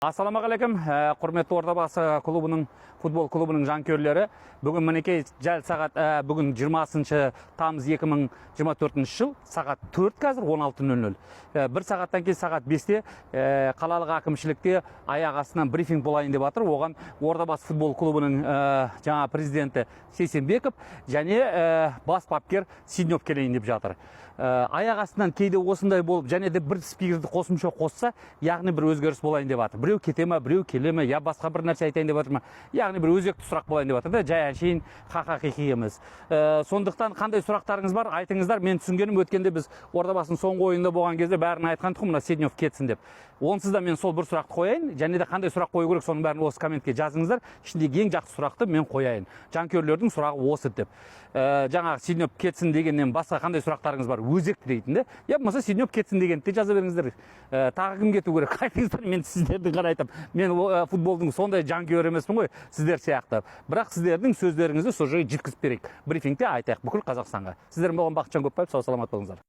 Ассалаумағалейкум, құрметті Ордабасы клубының, футбол клубының жанкүйерлері. Бүгін, мінекей, дәл сағат бүгін 20 тамыз 2024 жыл, сағат 4 қазір, 16:00. Бір сағаттан кейін сағат 5-те қалалық әкімшілікте аяқ астынан брифинг болайын деп жатыр. Оған Ордабасы футбол клубының жаңа президенті Сейсенбеков және бас бапкер Сиднев келейін деп жатыр. Аяқ астынан кейде осындай болып, және де бір спикерді қосымша қосса, яғни бір өзгеріс болайын деп жатыр. Біреу кете ма, біреу келе ме, я басқа бір нәрсе айтайын деп жатыр ма, яғни бір өзекті сұрақ болайын деп жатыр да, жай әншейін ха ха хи хи емес. Сондықтан қандай сұрақтарыңыз бар, айтыңыздар. Мен түсінгенім, өткенде біз Ордабасының соңғы ойынында болған кезде бәрін айтқан тұғын, мына Седнев кетсін деп. Онсыз да мен сол бір сұрақты қояйын. Және де қандай сұрақ қою керек, соның бәрін осы комментке жазыңыздар. Ішіндегі ең жақсы сұрақты мен қояйын, жанкүйерлердің сұрағы осы деп. Жаңағы Седнев кетсін дегеннен басқа қандай сұрақтарыңыз бар өзекті дейтін де, я болмаса Седнев кетсін дегенді де жаза беріңіздер. Тағы кім кету керек, айтыңыздар. Мен сіздердің ғана айтамын, мен футболдың сондай жанкүйері емеспін ғой сіздер сияқты, бірақ сіздердің сөздеріңізді сол жерге жеткізіп берейік, брифингте айтайық бүкіл Қазақстанға. Сіздермен болған Бақытжан Көпбаев. Сау саламат болыңыздар.